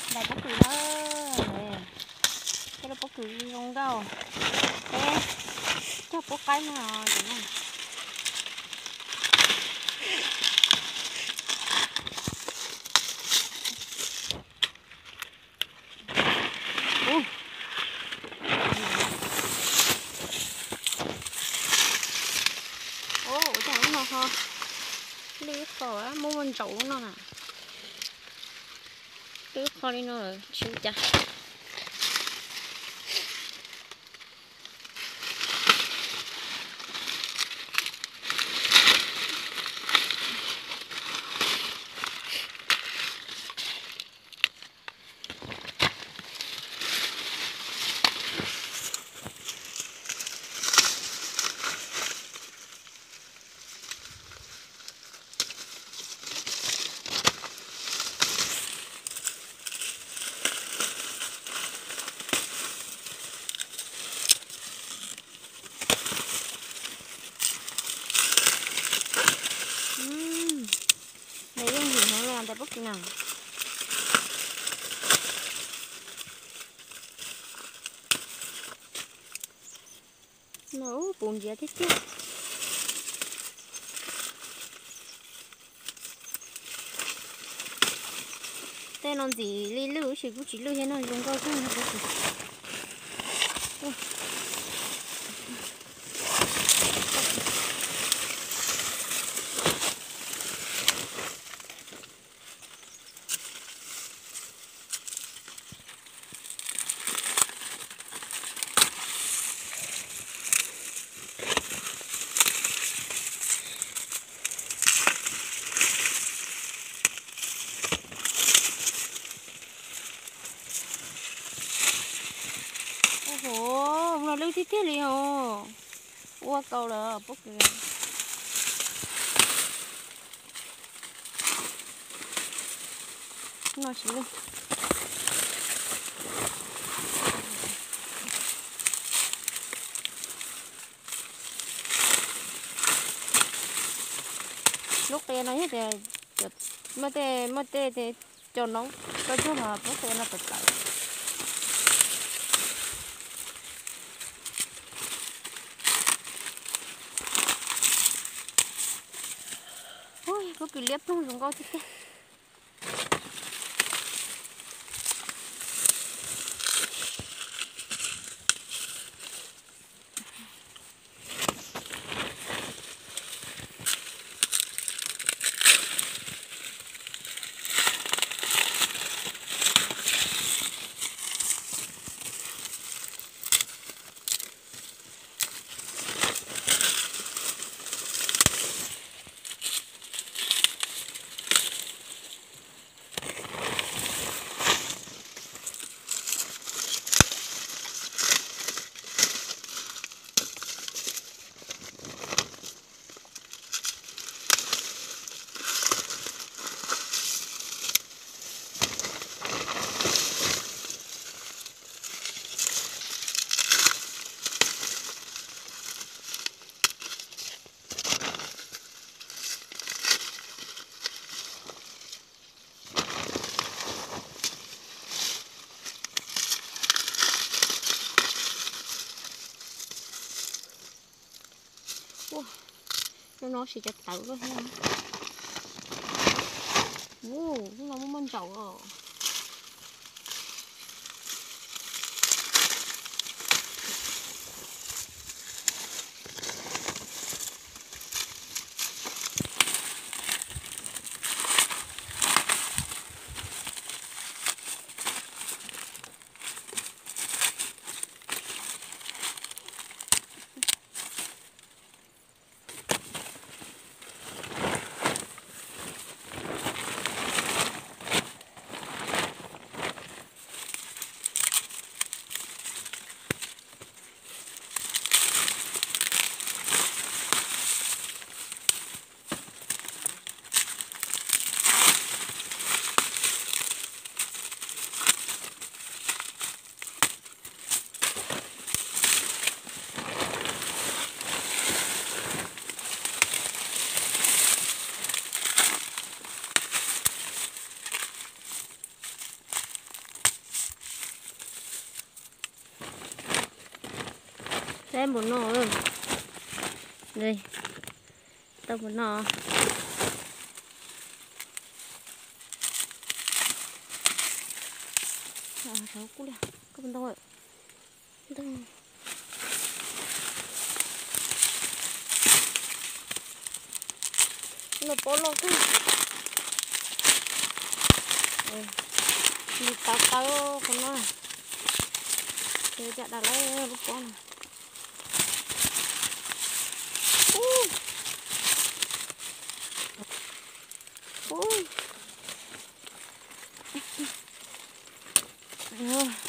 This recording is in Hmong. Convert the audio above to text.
Ntais pob kws na, tej lub pob kws zoo nkauj, peb cog pub qaib no. Ua cas lub no ho lwj qhov, muaj muaj ntsaum lub no na. Lwj qhov li no tsis ua cas. Nws yeej yim heev li ntais pob kws na. No puv ntsiav tiag tiag. Tej no ntxim li lwj, tab sis kuj tsis lwj thiab no, zoo nkauj kawg. Ua no lwj tiag tiag li os. Ua kaus lawm pob kws. No tsis lwj. Lub qia no yog tias muaj tej, muaj tej cov noob koj cog mas lub qia no tawm plaws. Pob kws liab ploog zoo nkauj tiag tiag. Ua, lub no siv cov tawv lub thiab. Ua, lub no muaj muaj ntsaum os. Tau npaum no, tau npaum no. Koj ntau, ntau. Lub pob loj kawg. Nws tawv tawv qhov no. Ces cam dam lawm lub pob no. Ub. Ub.